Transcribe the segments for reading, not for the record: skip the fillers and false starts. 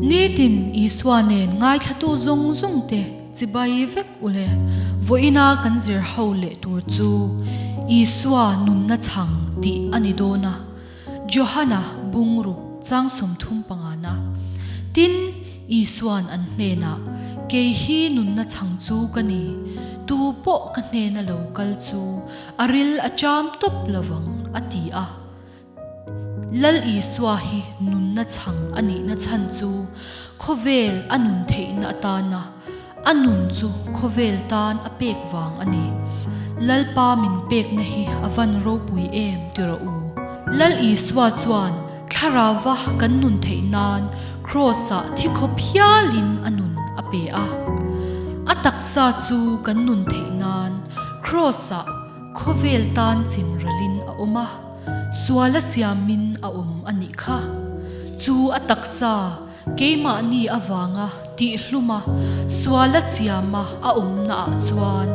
Nitin Isua nen ngaithlatu zawng zawng te chibai vek ule. Vawiina kan zir ho leh tur chu Isua nunna chhang tih a ni dawn a. Johana bungruk chang 35 na. Tin, Isua'n an hnenah, Kei hi nunna chhang chu ka ni, tu pawh ka hnena lo kal chu a ril a cham tawp lovang, a ti a. Lal Isua hi nunna chhang a nihna chhan chu khawvel a nun theihna atana a nun chu khawvel tan a pek vang a ni. Lalpa min pekna hi a van ropui em ti rawh u. Lal Isua chuan thlarauva kan nun theih nan Kraws-ah thi khawp hialin a nun a pe a. A taksa chu kan nun theih nan Kraws-ah khawvel tan chinralin a awm a, suala siamin a awm a nih kha. Chu a taksa Keimahni avanga tihhluma suala siama a awmnaah chuan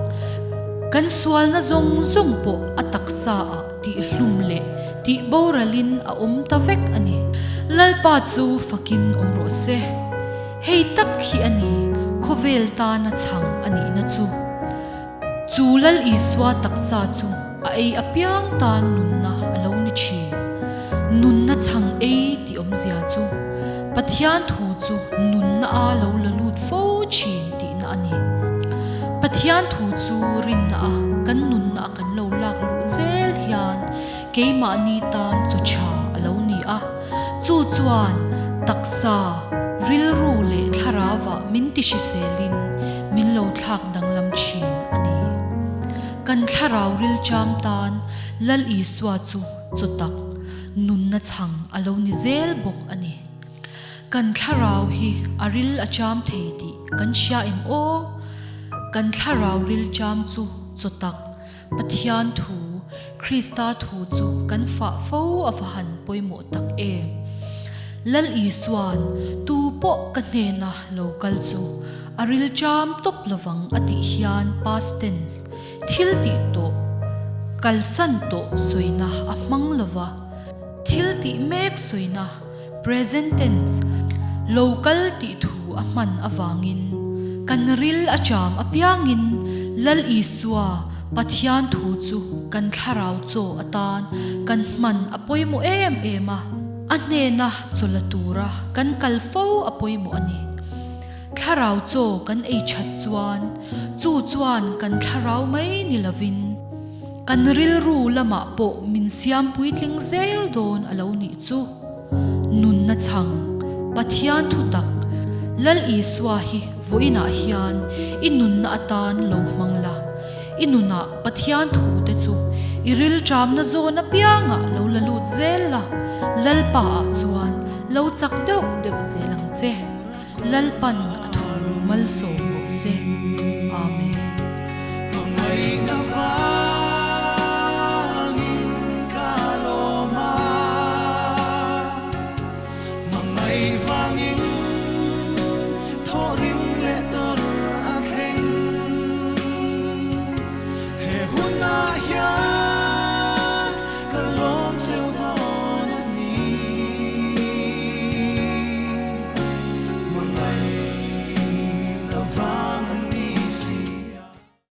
kan sualna zawng zawng pawh a taksaah tihhlum leh tihboralin a awm ta vek a ni. Lalpa chu fakin awm rawh se. Hei tak hi a ni khawvel tana chhang a nihna chu. Chu Lal Isua taksa chu a ei apiang tan nunna a lo ni thin. Nunna chhang ei tih awmzia chu Pathian thu chu nunna a lo la lut fo thin tihna a ni. Pathian thu chu rinna a kan nunna a kan lo lak luh zel hian keimahni tan chaw tha a lo ni a. Chu chuan taksa, rilru leh thlarauah min ti hriselin min lo thlak danglam thin a ni. Kan thlarau rilcham tan Lal Isua chu chaw tak, nunna chhang a lo ni zel bawk a ni. Kan thlarau hi a ril a cham thei tih kan hria em aw? Kan thlarau rilcham chu chaw tak, Pathian thu, Krista thu chu kan fah fo a va han pawimawh tak em? Lal Isua'n tu pawh ka hnena lo kal chu a rilṭam tawp lovang a tih hian past tense, thil tih tawh, kalsan tawh sawina a hmang lova, thil tih mek sawina, present tense, lo kal tih thu a hman avangin kan ril a cham apiangin Lal Isua Pathian thu chu kan thlarau chaw atan kan hman a pawimawh em em a, a hnena chaw la tura kan kal fo a pawimawh a ni. Thlarau chaw kan ei that chuan chu chuan kan thlarau mai ni lovin kan rilru lamah pawh min siam puitling zel dawn a lo nih chu. Nunna chhang, Pathian thutak, Lal Isua hi vawiinah hian i nunna atan lo hmang la. I nunah Pathian thute chu i rilṭamna zawn apiangah lo la lut zel la, Lalpaah chuan lo chak deuh deuh zel ang che. Lalpan a thu malsawm rawh se.